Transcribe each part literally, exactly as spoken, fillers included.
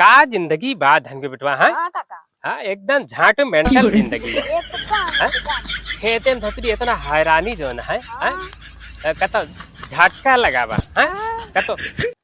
का जिंदगी बा धन के बेटवा, हैं? हाँ काका। हाँ, एकदम झांट मेंटल जिंदगी बा। एकदम, हैं? एकदम। खेते में धसरी इतना हैरानी जौन है, हैं? हाँ। अ, कतो झटका लगावा, हैं? हाँ। कतो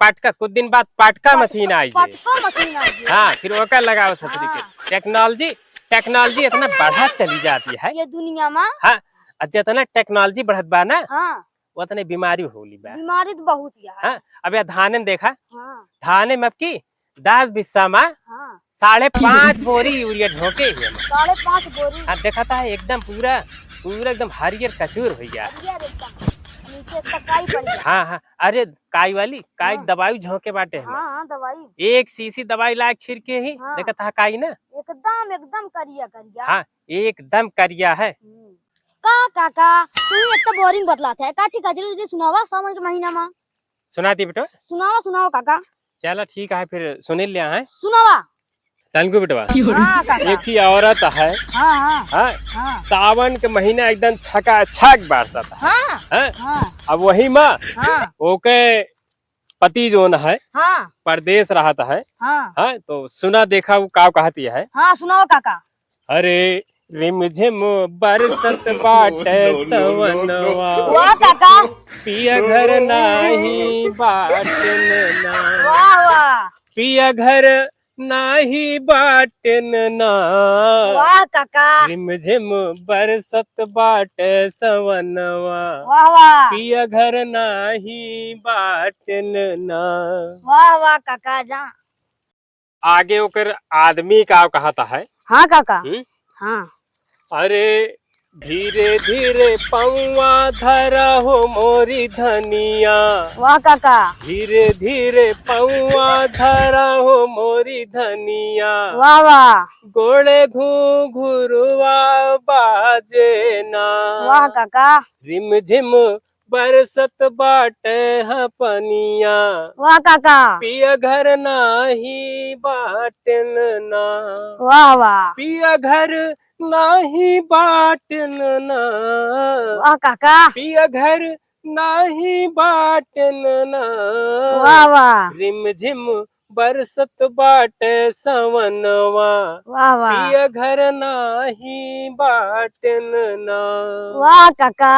पटका, कुछ दिन बाद पटका पटका, मशीन आई जे। पटका मशीन आई जे। हाँ, फिर ओकर लगावा ससुरी के। हाँ। टेक्नोलॉजी, टेक्नोलॉजी इतना बढ़त चली जाती है। ये दुनिया में। हाँ, और जितना टेक्नोलॉजी बढ़त बा ना, हाँ। उतने बीमारी होली बा। बीमारी तो बहुत ही है। हाँ, अब यह धाने में देखा, हाँ। धाने में अब की दस बिस्सा में हाँ। साढ़े पाँच बोरी यूरिया झोंके ही हम। साढ़े पाँच बोरी? हाँ, देखा था एकदम पूरा, पूरा एकदम हरियर कचूर हो गया। हरियर एकदम। नीचे तक काई पड़ गया। हाँ, हाँ, अरे काई वाली, काई हाँ। दवाई झोंके बाटे हम। हाँ, हाँ, दवाई। एक शीशी दवाई लायक छिड़के ही, हाँ। देखा था काई ना? एकदम, एकदम करिया, करिया। हाँ, एकदम करिया है। हम्म। का काका, तू ही एक तो बोरिंग बतलात है। का ठीक हजरी उजरी सुनावा सावन के महीना में? सुनाती बेटो? सुनावा, सुनावा काका। चला ठीक है, फिर सुनिल लिया है। सुनावा। टनकू बेटवा। हाँ काका। एक ही औरत है। हाँ, हाँ। हाँ? हाँ। सावन के महीना एकदम छकाछक बरसत है। हाँ। हाँ? हाँ। अब वही माँ हाँ। ओके पति जोन है, हाँ। परदेस रहत है। हाँ। हाँ, तो सुना देखा वो का कहती है। हाँ, सुनाओ काका। अरे रिमझिम बरसत बाटे सवनवा। वाह काका। पिया घर नाही बाटन ना। वाह, वाह। पिया घर नाही बाटन ना। वाह काका। रिमझिम बरसत बाटे सवनवा। वाह, वाह। पिया घर नाही बाटन ना। वाह, वाह काका जा। आगे ओकर आदमी का कहत है। हाँ काका। हम्म? हाँ। अरे धीरे धीरे पौआ धरा हो मोरी धनिया। वाह काका। धीरे धीरे पौआ धरा हो मोरी धनिया। वाह, वाह। गोड़े घुघुरुआ बाजे ना। वाह काका। रिमझिम बरसत बाटे ह पनिया। वाह काका। पिया घर नाही बाटन ना। वाह, वाह। पिया घर नाही बाटन ना। वाह काका। पिया घर नाही बाटन ना। वाह, वाह। रिमझिम बरसत बाटे सवनवा। वाह, वाह। पिया घर नाही बाटन ना। वाह काका।